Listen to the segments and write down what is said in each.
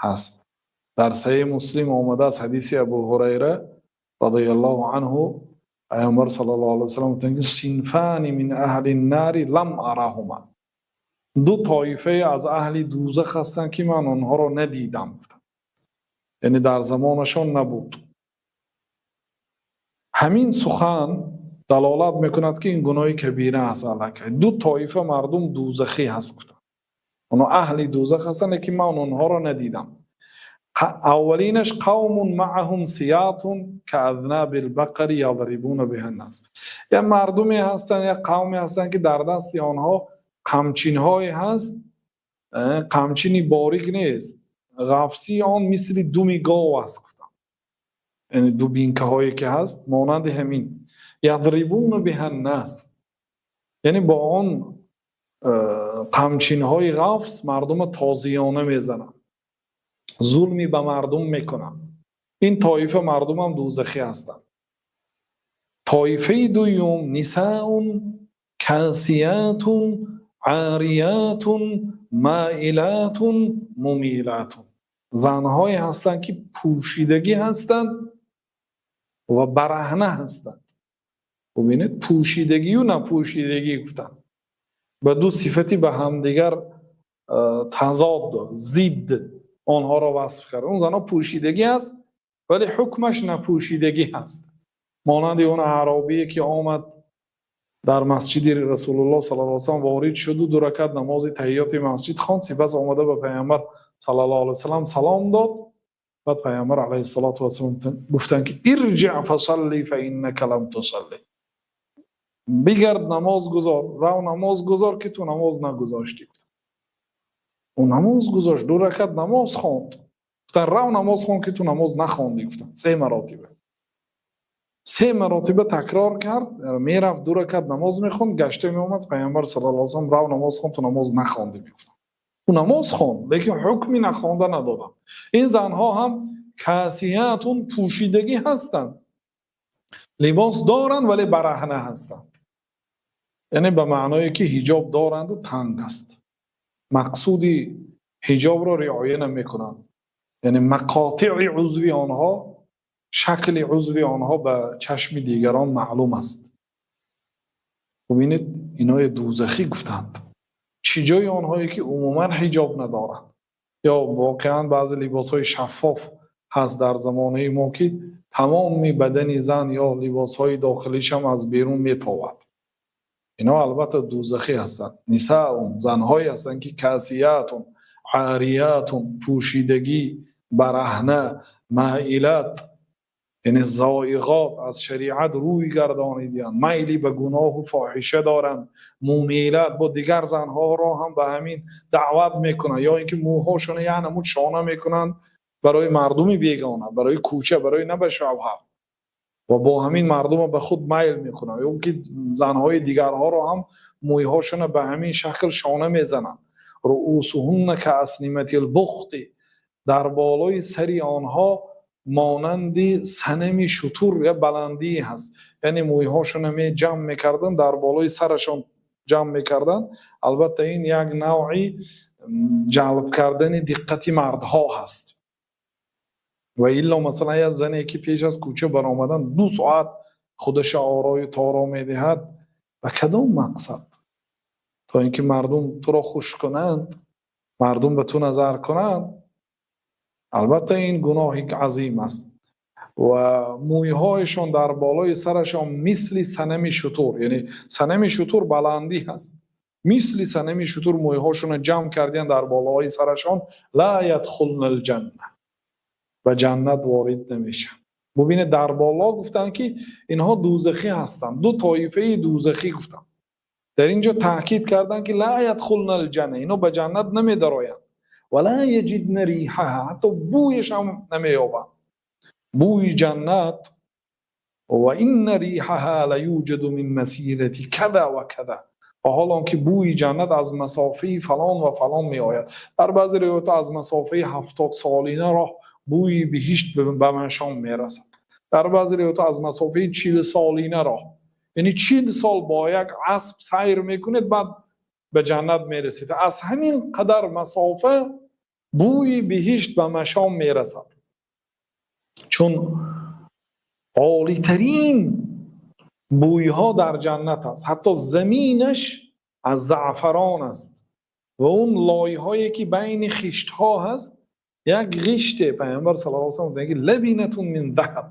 Ҳаст. Дар Саҳеҳи Муслим омадааст ҳадиси Абу Ҳурайра розияллоҳу анҳу, Паёмбар саллаллоҳу алайҳи васаллам гуфтанд, ки صنفان من أهل النار لم أرهما, ду тоифа аз аҳли дӯзах ҳастанд, ки ман онҳоро надидам, гуфтанд, яъне дар замонашон набуд. Ҳамин сухан далолат мекунад, ки ин гуноҳи кабира аст. Аллакай ду тоифа мардум дӯзахӣ ҳаст, гуфтанд, онҳо аҳли дӯзах ҳастанд, лекин ман онҳоро надидам. Аввалинаш قوم معهم سياط كأذناب البقر يضربون بها الناس, як мардуме ҳастанд, як қавме ҳастанд, ки дар дасти онҳо қамчинҳое ҳаст, қамчини борик нест, ғафсии он мисли думи гов аст, гуфтанд, яъне дубинкаҳое ки ҳаст, монанди ҳамин. يضربون بها الناس, яъне бо он қамчинҳои ғафс мардума тозиёна мезананд, зулме ба мардум мекунанд. Ин тоифа мардумам дӯзахӣ ҳастанд. Тоифаи дуюм نساء كاسيات عاريات مائلات مميلات, занҳое ҳастанд, ки пӯшидагӣ ҳастанд ва бараҳна ҳастанд. Бубинед, пӯшидагию напӯшидагӣ гуфтанд, ба ду сифати ба ҳамдигар тазод, зидд онҳоро васф кард. Он занҳо пӯшидагӣ аст, вале ҳукмаш напӯшидагӣ ҳаст. Монанди он аъробие, ки омад, дар масҷиди Расулуллоҳ саллаллоҳу алайҳи васаллам ворид шуду ду ракат намози таҳиёти масҷид хонд. Сипас омада, ба Паямбар саллаллоҳу алайҳи васаллам салом дод. Баъд Паямбар алайҳиссалоту вассалом гуфтанд, ки ارجع فصل فإنك لم تصل, бигард, намоз гузор, рав, намоз гузор, ки ту намоз нагузоштӣ. Ӯ намоз гузошт, ду ракат намоз хонд. Гуфтанд: рав, намоз хон, ки ту намоз нахондӣ. Гуфтанд, се маротиба, се маротиба такрор кард. Мерафт, ду ракат намоз мехонд, гашта меомад, Паямбар саллаллоҳу алайҳи васаллам: рав, намоз хон, ту намоз нахондӣ, мегуфтанд. Ӯ намоз хонд, лекин ҳукми нахонда надоданд. Ин занҳо ҳам كاسيات, пӯшидагӣ ҳастанд, либос доранд, вале бараҳна ҳастанд, яъне ба маъное ки ҳиҷоб доранду танг аст, мақсуди ҳиҷобро риоя намекунанд, яъне мақотеи узви онҳо, шакли узви онҳо ба чашми дигарон маълум аст. Бубинед, иное дӯзахӣ гуфтанд, чӣ ҷои онҳое, ки умуман ҳиҷоб надоранд, ё воқеан баъзе либосҳои шаффоф ҳаст дар замонаи мо, ки тамоми бадани зан ё либосҳои дохилишам аз берун метовад. Инҳо албатта дӯзахӣ ҳастанд. نساء, занҳое ҳастанд, ки كاسيات عاريات, пӯшидагӣ, бараҳна, مائلات, яъне زائغات, аз шариат рӯй гардонидиянд, майли ба гуноҳу фоҳиша доранд. مميلات, бо дигар занҳоро ҳам ба ҳамин даъват мекунанд, ё ин ки мӯҳошона як намуд шона мекунанд барои мардуми бегона, барои кӯча, барои на ба шавҳар, ва бо ҳамин мардума ба худ майл мекунанд, ё ки занҳои дигарҳоро ҳам мӯйҳошона ба ҳамин шакл шона мезананд. رءوسهن كأسنمة البخت, дар болои сари онҳо монанди санами шутур як баландие ҳаст, яъне мӯйҳошона ҷамъ мекарданд, дар болои сарашон ҷамъ мекарданд. Албатта, ин як навъи ҷалб кардани диққати мардҳо ҳаст. Ва илло, масалан, як зане, ки пеш аз кӯча баромадан 2 соат худаша орою торо медиҳад, ба кадом мақсад? То ин ки мардум туро хуш кунанд, мардум ба ту назар кунанд? Албатта, ин гуноҳи азим аст. Ва мӯйҳояшон дар болои сарашон мисли санами шутур, яъне санами шутур баландӣ ҳаст, мисли санами шутур мӯйҳошонро ҷамъ кардиянд дар болоҳои сарашон. لا يدخلن الجنة, ба ҷаннат ворид намешаванд. Бубинед, дар боло гуфтанд, ки инҳо дӯзахӣ ҳастанд, ду тоифаи дӯзахӣ гуфтанд. Дар ин ҷо таъкид карданд, ки لا يدخلن الجنة, инҳо ба ҷаннат намедароянд. ولا يجدن ريحها, ҳатто бӯяш ҳам намеёбанд, бӯи ҷаннат. وإن ريحها ليوجد من مسيرة كذا وكذا, ва ҳол он ки бӯи ҷаннат аз масофаи фалон ва фалон меояд. Дар баъзе ривоятҳо аз масофаи 70 солина роҳ бӯи биҳишт ба машом мерасад, дар баъзе ривоятҳо аз масофаи 40 солина роҳ, яъне 40 сол бо як асб сайр мекунед, баъд ба ҷаннат мерасед. Аз ҳамин қадар масофа бӯи ҷаннат ба машоматон мерасад. Бӯи биҳишт ба машом мерасад, чун олитарин бӯйҳо дар ҷаннат аст, ҳатто заминаш аз заъфарон аст ва он лойҳое ки байни хиштҳо ҳаст, як ғишт, паёмбар саллаллоҳу алайҳи васаллам мегӯяд: لبنة من ذهب,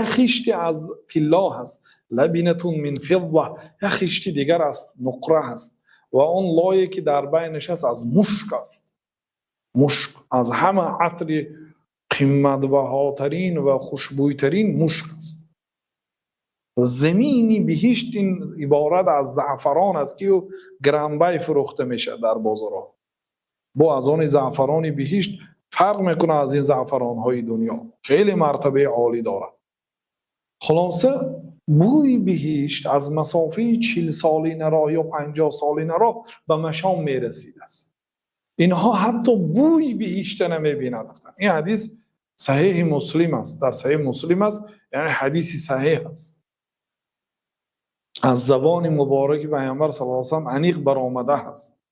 як хиште аз тилло ҳаст, لبنة من فضة, як хишти дигар аз нуқра ҳаст ва он лое ки дар байнаш аст, аз мушк аст. Мушк аз ҳама атри қиматбаҳотарин ва хушбӯйтарин мушк аст. Замини биҳишт ин иборат аз заъфарон аст, ки ӯ гаронбай фурӯхта мешавад дар бозорҳо. Бо аз он заъфарони биҳишт фарқ мекунад аз ин заъфаронҳои дунё, хеле мартабаи олӣ дорад. Хулоса, бӯи биҳишт аз масофаи 40 солина роҳ ё 50 солина роҳ ба машом мерасидааст. Инҳо ҳатто бӯи биҳиштро намебинанд. Ин ҳадис Саҳеҳи Муслим аст, дар Саҳеҳи Муслим аст, яъне ҳадиси саҳеҳ аст. Аз забони мубораки паёмбар саллаллоҳу алайҳи васаллам аниқ баромада аст.